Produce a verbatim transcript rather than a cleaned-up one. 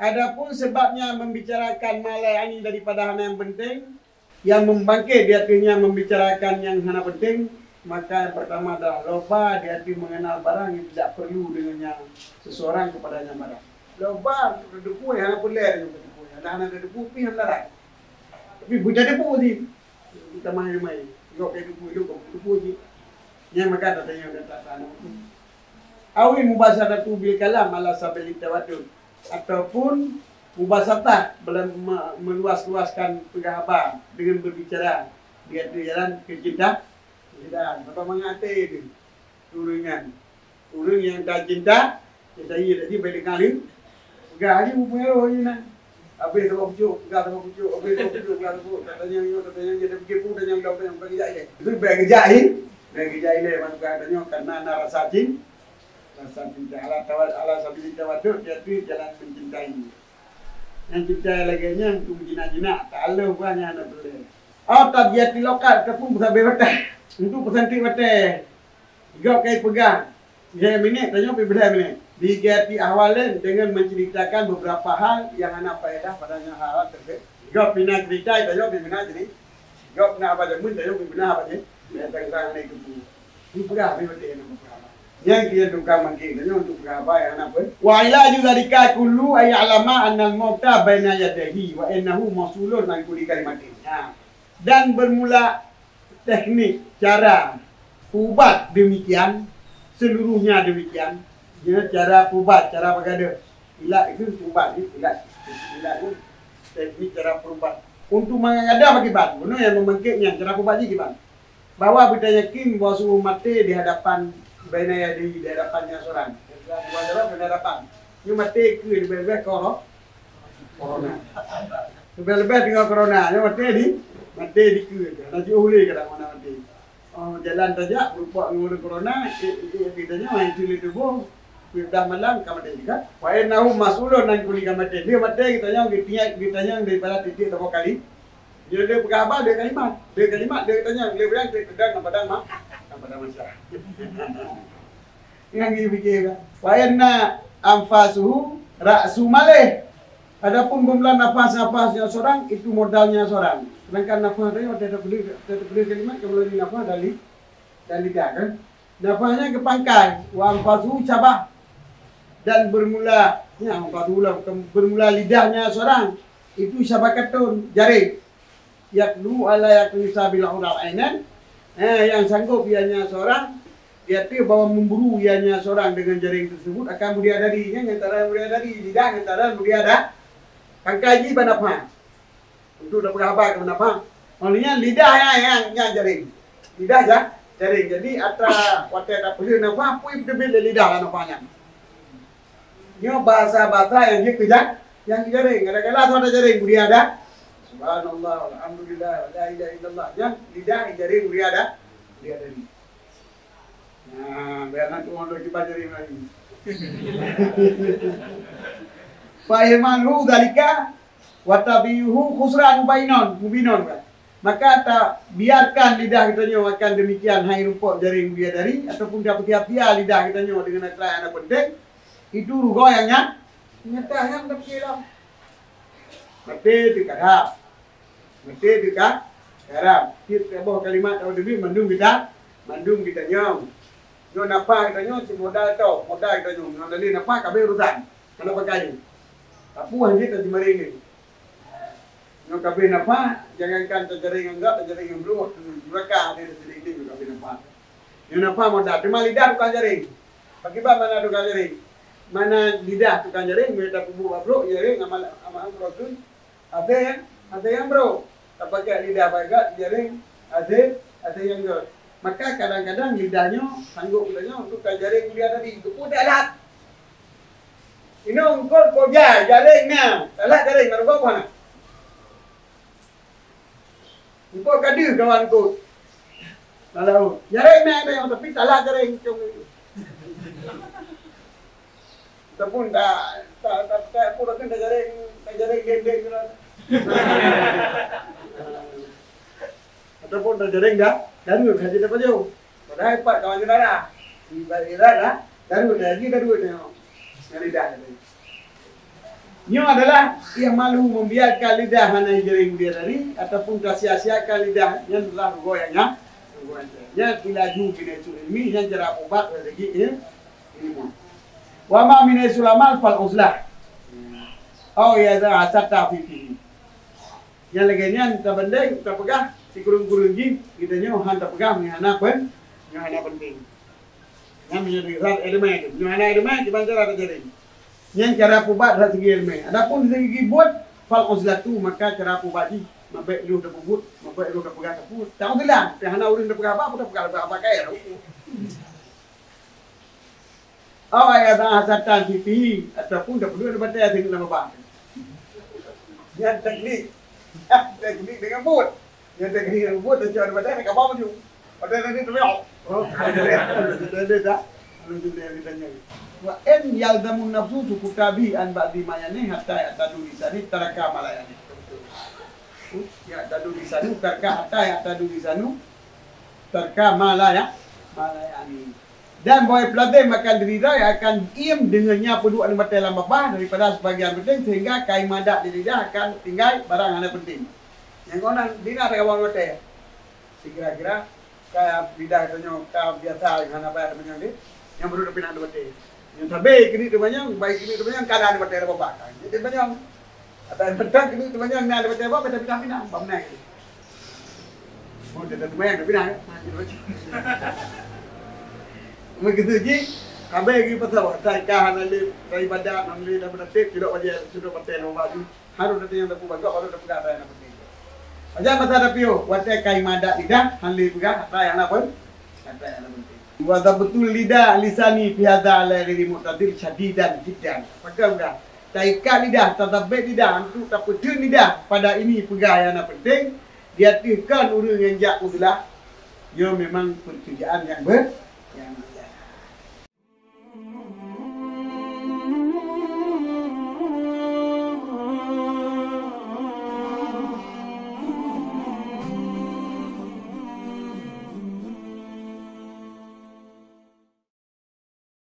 Adapun sebabnya membicarakan ma la ya'ni daripada hana nyang penting, yang membangkit di ateueh nyan membicarakan nyang hana penting, maka yang pertama adalah loba di ateueh mengenal barang yang tidak perlu dengan nyang seseorang kepada nyang barang. Loba teupeu hana peureulèe, teupeu hana, hana teupeu pih hana larang. Tapi buta teupeu sih. Kita main-main. Yok kayak teupeu, yok teupeu sih. Nyang maka tatanya udah tak tahu. Awi mubasaratu bil kalam ala sabilit tawadud, ataupun mubasatah, bela-, me-, meluas-luaskan peugah haba dengan berbicara di ateueh jalan keucinta-, keucintaan. Bapa mangat até tu, ureueng nyan. Ureueng nyang tacinta, cinta ié tadi baik dekat ni. Peugah aja buku nyoe ni nah. Habis sama pucuk, peugah sama pucuk, habis sama pucuk, peugah sama pucuk. Katanya nyoe, katanya nyoe, dia fikir pun katanya udah yang bagi jahil. Itu baik kejak ni. Baik kejak ni, maka katanya karena na rasa cin-, rasa cinta. Ala tawa-, ala sabili tawadud, dia tu jalan mencintai. Nyang cinta lagèe nyan, tu jinak-jinak, tak ada bukan nyang ada boleh. Oh, tabiat lokal, ataupun bersabé bateh. Untuk pesantik bateh. Gob kai peugah, lhèe minèt, tanyoe pih lhèe minèt. Bi gati ahwalin, dengan menceritakan beberapa hal yang hana faedah padanya hal-hal tersebut. Gob pih na cerita, tanyoe pih na cerita. Gob na haba jameun, tanyoe pih na haba jameun. Ya, tang-tang ni tu. Ni peugah, ni beutôi ni peugah. Nyang keu tukang mangké, tanyoe untuk peugah haba nyang hana pun. Wa ilaju dzalika kullu ay ya'lama annal mauta baina yadayhi wa innahu mausulun an kulli kalimatin. Ha. Dan bermula teknik cara peuubat demikian, seluruhnya demikian. Ya, cara peuubat, cara bagadoh. Ilat itu peuubat, ya, ilat. Ilat itu teknik cara peuubat. Untuk mengada akibat, bunoe nyang meubangkét nyan, cara peuubat jih kiban. Bahwa beutanyakin bahwa suruh maté di hadapan baina yadayhi, di hadapan nyan seurang. Di hadapan. Nyoe maté keu leubeh-leubeh koro-, corona. Leubeh-leubeh deungon corona, nyoe maté di, maté di keu. Hana jiôh lé kadang hana maté. Oh, jalan tajak, beureumpok ngon ureueng corona, eh, eh, eh, kita nyoe, hai, itu lé tuboh, udah malam, ka maté juga. Wa innahu mas'ulun an kulli kalimatin. Dia maté, kita nyoe, kita nyoe, kita nyoe daripada titik saboh kali. Dia, dia peugah haba, dia kalimat. Dia kalimat, dia tanyong. Dia bilang, dia pedang, dan padang ma-, dan padang mahsyar. Nyang geupiké, kan? Wa inna anfasuhu ra'su malih. Adapun bermula nafas-nafasnya seorang, itu modalnya seorang. Sedangkan nafas tadi, watèe tapeuleue, watèe tapeuleue kalimat, ka meulalu nafas dari, dari lidah, kan? Nafasnya ke pangkai, wa anfasuhu syabah. Dan bermula, ya, anfasuhu lah, bukan, bermula lidahnya seorang, itu syabakatun, jaring. Yaqdiru ala an yaqmisa bil uqdal ainan, eh, yang sanggup ianya seorang, dia tu bahwa memburu ianya seorang dengan jaring tersebut akan mulia dari, ya, antara mulia dari, lidah antara mulia dah. Pangkai jih bak nafas. Untuk dah peugah haba keu nafas. Maksudnya lidah yang, yang, yang jaring. Lidah ja-, jaring. Jadi atra watèe tapeuleue nafas, pui teubiet lé lidah lah nafas nyan. Nyoe bahasa-bahasa nyang jeuet keu ja-, nyang keu jaring. Kadang-kadang soe tajaring, mulia dah. Subhanallah, walhamdulillah, wala ilaha illallah. Nyan lidah jaring, mulia dah. Mulia dari. Nah, biar nanti orang tu cuba jaring lagi. Fa ihmaluhu dzalika wa tabi'uhu khusran mubainon, mubinun, kan. Maka tabiarkan lidah geutanyoe akan demikian, hai rumpok jaring mulia dari, ataupun tapeusia-sia lidah geutanyoe dengan atra nyang hana penting, itu rugoe nyang nya-, nyata nyang tapeusiap lom. Maté teuka rab. Maté teuka rab. Tiep saboh kalimat awak teubiet mandum kita, mandum geutanyoe. Nyoe nafah geutanyoe cit modal tok, modal geutanyoe. Ngon dalil nafah ka abéh urusan. Hana pakai. Tapi hana jeuet tajeumaréng lé. Nyoe ka abéh nafah, jangankan tajaréng ngon gak, tajaréng ngon brôk, nuraka, ada tajaréng nyoe ka abéh nafah. Nyoe nafah modal, teuma lidah tukang jaréng. Pakriban mana tukang jaréng? Mana lidah tukang jaréng, meunyo tapeubuet bak brôk, jaréng amal, amal brôk tu. Asée, asée nyang brôk. Tapakai lidah bak gak, jaréng, asée, asée nyang gét. Maka kadang-kadang lidah nyoe sanggob geutanyoe untuk tajaréng mulia tadi, untuk peudalat. Inoe eungkôt po jai, jaréng na. Talat jaréng, na rugoe hana? Eungkôt ka deuh kawan eungkôt. Talat, jaréng na, tapi talat jaréng. Ataupun ta, ta, ta, ta, apa tu, tajaréng, tajaréng dendeng tu lah. Ataupun tajaréng dah, dah deuh, dah jadi apa jauh. Padahai pat kawan syedara. Ibarat lah, darut lagi, darut tengok. Nyan lidah tadi. Nyoe adalah yang malu membiarkan lidah hana jering dia tadi, ataupun tersia-siakan lidah nyan adalah rugoe nyang, rugoe nyang. Nyan ilaju min haitsu ilmi, nyan cara ubat dari segi il-, ilmu. Wa amma min haitsu amal fal uzlah. Au idza hasadta fi fihi. Nyang lagèe nyan tabandeng, tapeugah sikureueng-kureueng jih, geutanyoe han tapeugah meunyoe hana pen-, meunyoe hana penting. Nyan meunyoe di-, lam ileumèe tu. Meunyoe hana ileumèe, kiban cara tajari. Nyan cara pubat lam segi ileumèe. Adapun di segi buet, fal uzlatu, maka cara pubat jih, mabèk lôn tapeubuet, mabèk lôn tapeugah, tapeugah. Ta'uzlah, teuh hana ureueng tapeugah haba, peue tapeugah, tapeugah haba kaya. Au idza hasadta fi fihi, ataupun tapeudua di batèe singoh lam babah. Nyan teknik. Teknik deungon buet. Nyan teknik deungon buet, tacok di batèe, ka ba laju. Batèe tadi teumèe. Oh, ada dah. Lalu kita, kita nyanyi. Wa in yalzamun nafsu sukuta bi an ba'di ma yani hatta ya'tadu lisani tarka ma la yani. Ya'tadu lisanu tarka hatta ya'tadu lisanu tarka ma la ya, ma la yani. Dan bahwa peulazem akan diri droe akan iem deungon nyang peuduek nibak batèe lam babah daripada sebagian penting, sehingga ka imadat di lidah akan tinggai barang hana penting. Nyang keunan dina teuka bak batèe. Sikira-kira ka lidah tanyoe ka biasa hana payah teumanyong deh. Nyang peuduek tapinah nibak batèe. Nyang sabé keuneuk teumanyong, bai keuneuk teumanyong ka na nibak batèe lam babah. Jadi teumanyong. Atai mantong keuneuk teumanyong na nibak batèe babah, beda pinah-pinah. Bak meunan. Oh, dia tak bayang, tapi nak. Begitu ji, habis lagi pasal, pasal kah hana lé, dah ibadat, hana lé, dah berdatib, cudok wajah, cudok batèe lom baju. Harus datang nyang tapeugah, baru tapeugah hata nyang penting. Pajan masa tapiôh, watèe ka imadat lidah, hana lé peugah hata nyang na pen-, hata nyang na penting. Wa dhabtul lida lisani fi hadza ala ghairi mu'tadil syadidan jiddan. Pakon peugah? Taikat lidah, tasabet lidah, untuk tapeuteun lidah pada ini peugah nyang na penting, di ateueh kon ureueng nyang jak uzlah, nyoe memang pekerjaan nyang be-, nyang